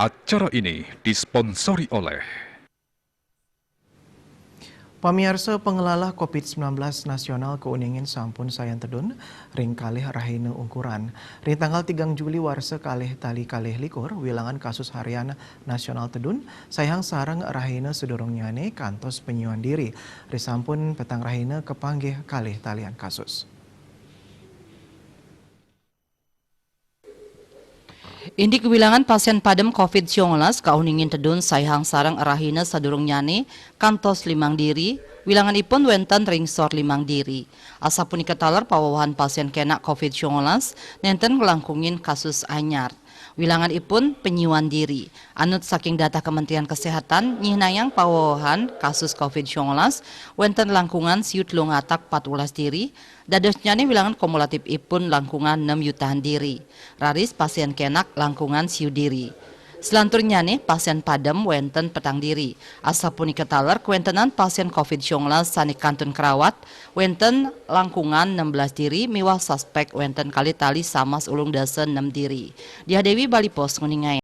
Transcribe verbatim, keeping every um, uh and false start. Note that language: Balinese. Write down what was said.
Acara ini disponsori oleh Pamiarsa, pangalahah covid sembilan belas nasional kauningin sampun sayan tedun ring kalih rahina ungkuran. Ring tanggal tigang Juli warsa kalih tali kalih likur, wilangan kasus harian nasional tedun, saihang sareng rahina sadurungnyane kantos panyiuan diri. Risampun petang rahina kapanggih kalih talian kasus. Indik wilangan pasien padem covid siangolas kauningin tedun saihang sareng rahina sadurungnyane kantos limang diri, wilanganipun wenten ring sor limang diri. Asapunika taler pawewehan pasien kenak covid siangolas nenten nglangkungin kasus anyar. Wilanganipun panyiuan diri. Anut saking data Kementerian Kesehatan, nyihnayang pawewehan kasus covid siangolas wenten langkungan siu telung atak patbelas diri, dadosnyane wilangan kumulatifipun langkungan nem yutahan diri. Raris pasien kenak langkungan siu diri. Salanturnyane pasien padem wenten petang diri. Asapunika taler kawentenan pasien covid siangolas sane kantun karawat wenten langkungan nem belas diri miwah suspek wenten kalih tali samas ulung dasa nem diri. Diah Dewi, Bali Post, nguningayang.